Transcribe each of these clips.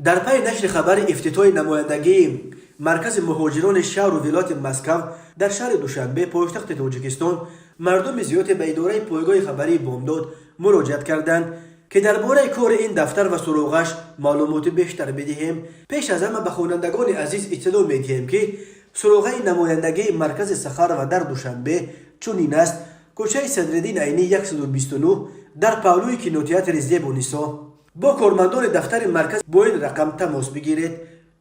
Дар пайи нашри хабари ифтитоҳи намояндагии Маркази муҳоҷирони шаҳру вилояти Москав дар шаҳри Душанбе, пойтахти Тоҷикистон, мардуми зиёде ба идораи пойгоҳи хабарии «Бомдод» муроҷиат карданд, ки дар бораи кори ин дафтар ва суроғаш маълумоти бештар бидиҳем. Пеш аз ҳама ба хонандагони азиз иттилоъ медиҳем, ки суроғаи намояндагии Маркази Сахарова дар Душанбе чунин аст: кӯчаи Садриддин Айнӣ, 129, дар паҳлӯи кинотеатри «Зебунисо». Бо кормандони дафтари марказ бо ин рақам тамос бигиред: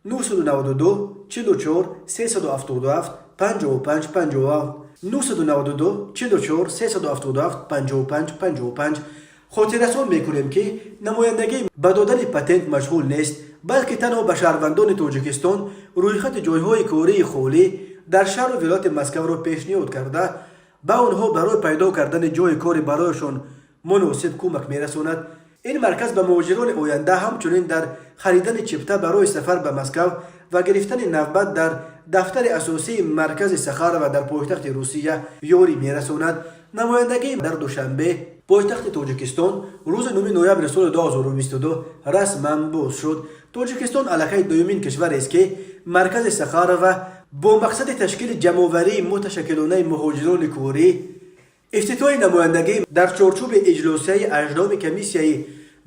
992 44 377 55 57, 992 44 377 55 55. Хотиррасон мекунем, ки намояндагӣ ба додани патент машғул нест, балки танҳо ба шаҳрвандони Тоҷикистон рӯйхати ҷойҳои кории холӣ дар шаҳру вилояти Москавро пешниҳод карда, ба онҳо барои пайдо кардани ҷойи кори барояшон муносиб кӯмак мерасонад. Ин марказ ба муҳоҷирони оянда ҳамчунин дар харидани чипта барои сафар ба Москав ва гирифтани навбат дар дафтари асосии Маркази Сахарова дар пойтахти Русия ёрӣ мерасонад. Намояндагӣ дар Душанбе, пойтахти Тоҷикистон, рӯзи 9 ноябри соли 2022 расман боз шуд. Тоҷикистон аллакай дуюмин кишварест, ки Маркази Сахарова бо мақсади ташкили ҷамъоварии муташаккилонаи муҳоҷирони корӣ ифтитоҳи намояндагӣ дар чорчӯби иҷлосияи 18-уми Комиссияи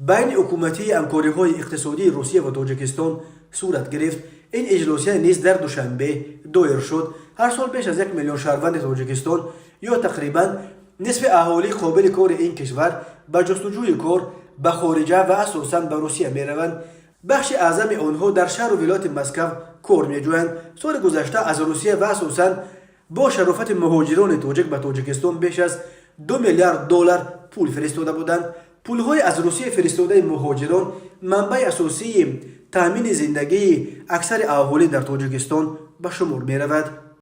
байниҳукуматии ҳамкориҳои иқтисодии Русия ва Тоҷикистон сурат гирифт. Ин иҷлосия низ дар Душанбе доир шуд. Ҳар сол беш аз 1 миллион шаҳрванди Тоҷикистон ё тақрибан нисфи аҳолии қобили кори ин кишвар ба ҷустуҷӯи кор ба хориҷа ва асосан ба Русия мераванд. Бахши аъзами онҳо дар шаҳру вилояти Москав кор меҷӯянд. Соли гузашта аз Русия ва асосан бо шарофати муҳоҷирони тоҷик ба Тоҷикистон беш аз 2 миллиард доллар пул фиристода буданд. Пулҳои аз Русия фиристодаи муҳоҷирон манбаи асосии таъмини зиндагии аксари аҳолӣ дар Тоҷикистон ба шумор меравад.